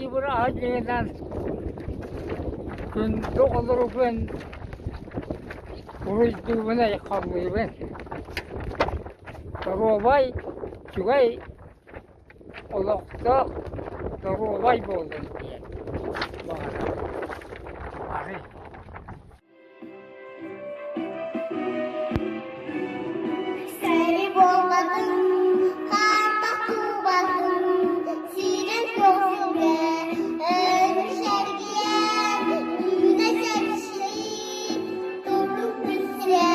Айыыбыр аһа дьиҥинэн күндү оҕолорбун уруйдуубун айхаллыыбын. Доруобай, үчүгэй олохтоох доруобай буоллун диэн баҕарабын. Бары. Сэрии буолбатын, хаартах туубатын, сирин көхсүгэ өрүс эргийэн, үүнэ сэрсии, турук түсрэ,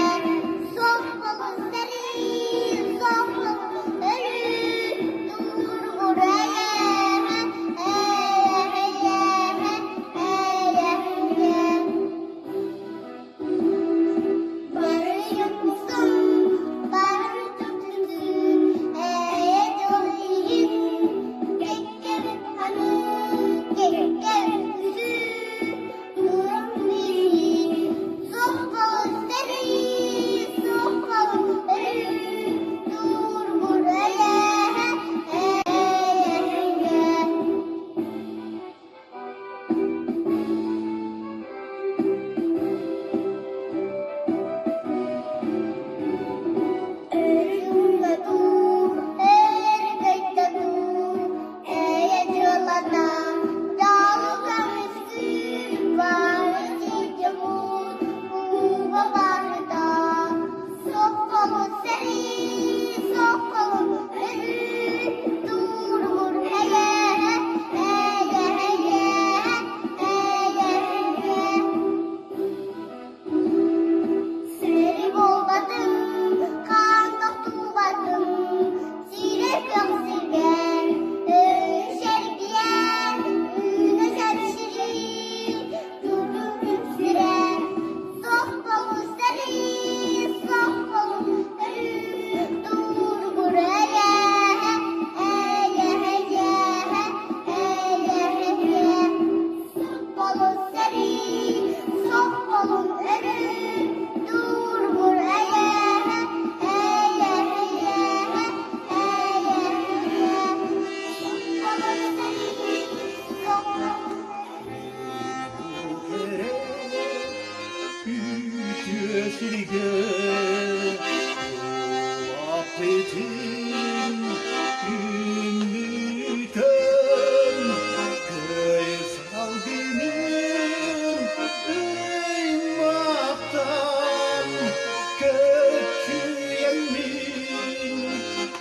сопполун сэрии, сопполун өлүү, туругура эйэһэ, эйэһэ, эйэһэ, Барыйымсым, бары түмсүү, эйэ дьол иһин, кэккэбит аны, кэккэбит үһү, туран билии, суох сэрии, суох өлүү, туурбур эйэһэ, эйэһэ. Өрүҥнэтуу, өргөйдөнүү, эйэ дьыалана, дьолу көмүскүүр бары сидьимут, ууга барыта, соколу сэрии, соколу өлүү, туругур эйэ, эйэ, эйэ, эйэ, эйэ. Сири булбатым, хаан тохтубатым, сири көхсүгэр, өй сэргиэн, үүнэ сэрсирии, турун үксүрэ, соххолу сэрии, соххолу өлүү, туругур эйэ, эйэ, эйэ, эйэ, эйэ. Сопполун сэрии, сопполун өлүү, туругур эйэ, эйэ, эйэ, эйэ, эйэ. Сопполун сэрии, сопполун Кэрэ үтүө сиргэ Улааппытын күннүтэн көй салгынын ыймахтан көччүйэммин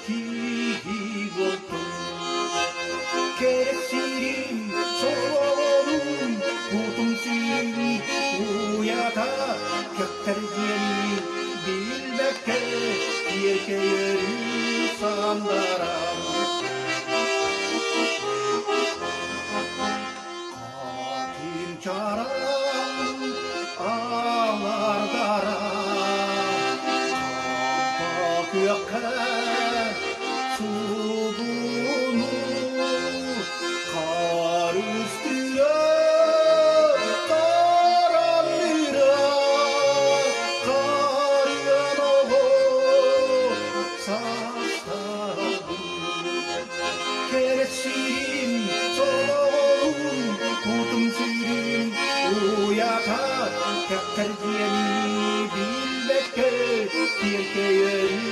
киһи буолтум. Кэпсиирим соролун кутум сүрүн уйата кэптэр диэни билбэккэ киэркэйэрин сандаран. Хатин чараҥ алардара хампа күөххэ субуну хаар үстүрэ хараныра харыйан оҕо састабын Кэрэсиирин солоҕолуун кутум сүрүн уйата кэптэр диэни билбэккэ киэркэйэри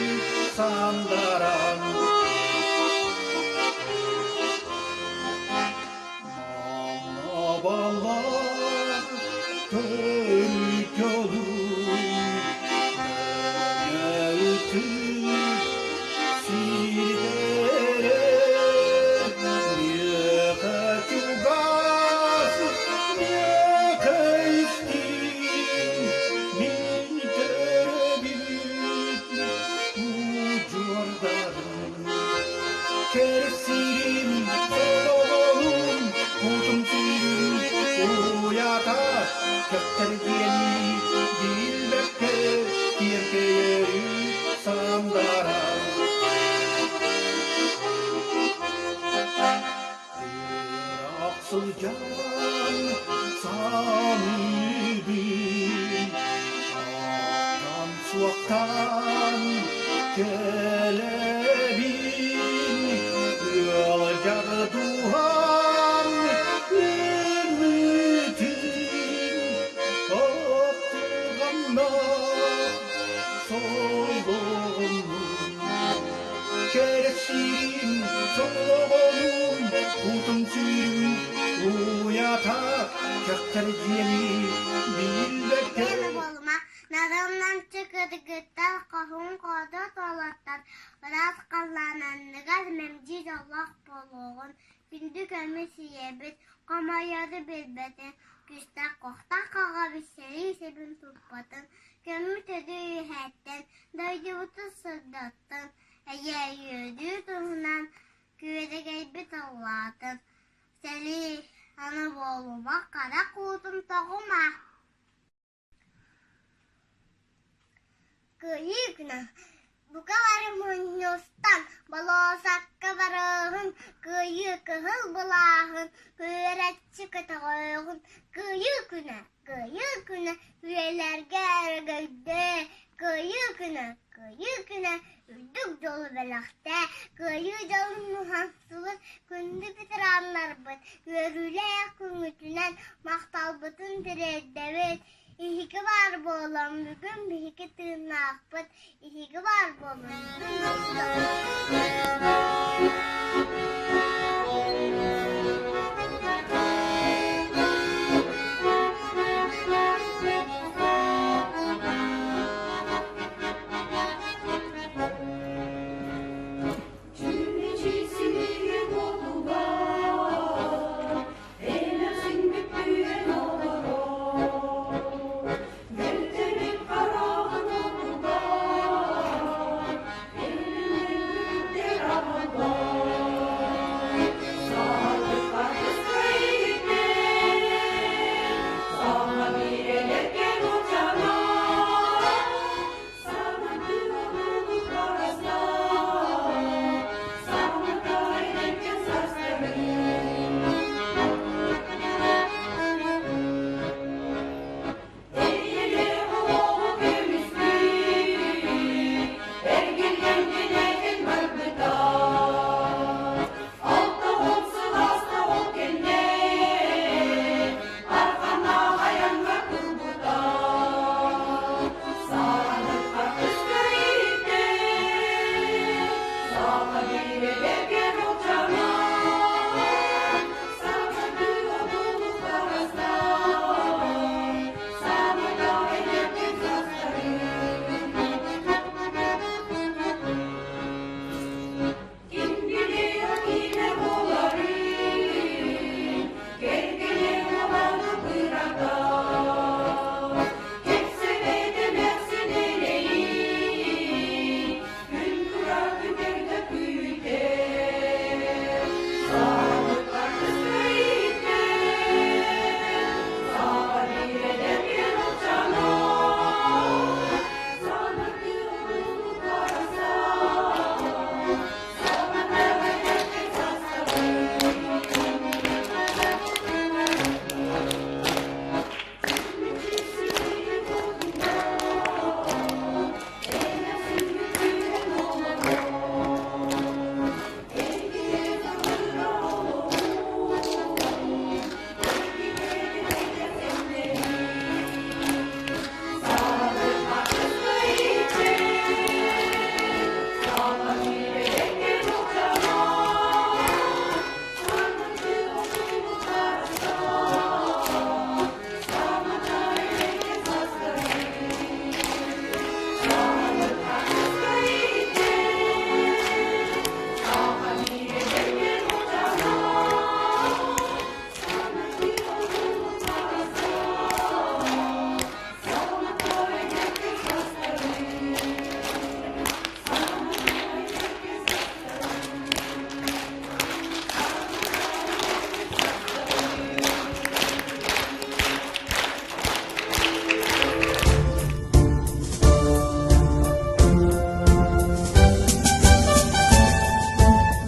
сандаран. Манна баллар төрүт дьолун мэҥэ ытык сирдэрэ миэхэ чугас, миэхэ истиҥ, мин төрөбүт удьуордарым. Кэрэсиирим, соролоһум, кутум сүрүн уйата, кэптэр диэни билбэккэ киэркэйэри сандаран. Ыраах сылдьан саныыбын, ааттан-суохтан кэлэбин, ыалдьар дууһам. Кэптэр дьиэни билбэккэ Буолума, нарыннамчы кыргыттар хоһуун хоодуот уолаттар ыраас халлаан анныгар мэлдьи дьоллоох буолуоҕун, күндү көмүс ийэбит хомойору билбэтин, күстээх-куохтаах аҕабыт сэрии сэбин туппатын, көммүт өрүү үөһэттэн, дойдубутун сырдаттын, эйэ үөрүү туһунан күөрэгэйбит ыллаатын, сэрии аны буолума харах уутун тоҕума. Кыайыы күнэ бука бары мунньустан болуоссакка барыаҕын, кыайыы кыһыл былааҕын күөрэччи көтөҕүөҕүн, Кыайыы күнэ, Кыайыы күнэ үйэлэргэ өрөгөйдөө, Кыайыы күнэ, Кыайыы күнэ үрдүк дьолу бэлэхтээ, Кыайыы дьолун уһансыбыт күндү ветераннарбыт үөрүүлээх күҥҥүтүнэн махталбытын тириэрдэбит. Эһиги баар буолан бүгүн биһиги тыыннаахпыт, эһиги баар буолан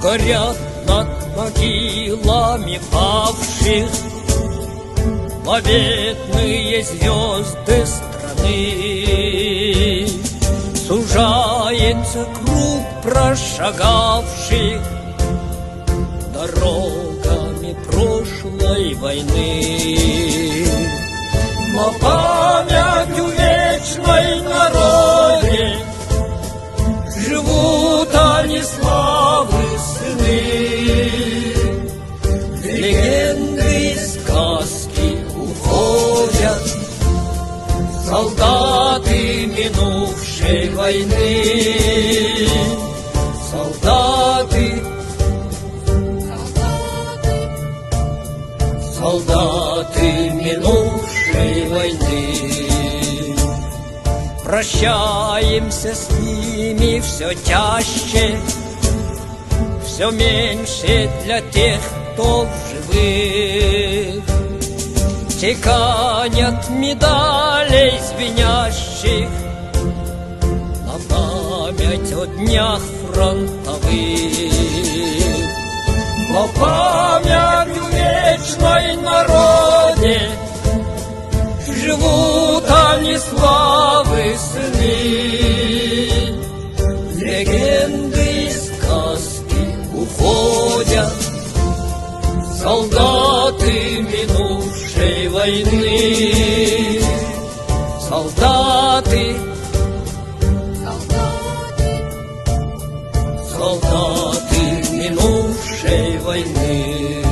Горят над могилами павших Победные звезды страны. Сужается круг прошагавших Дорогами прошлой войны. Но память вечной народе Живут они славы сыны. Легенды и сказки уходят. минувшей войны. Солдаты, солдаты минувшей войны. Прощаемся с ними все чаще, Все меньше для тех, кто в живых. Чеканят медалей звенящих На память о днях фронтовых. Но память вечной народе Живут они славы сыны. Легенды и сказки уходят, Солдаты минувшей войны. Солдаты, солдаты минувшей войны.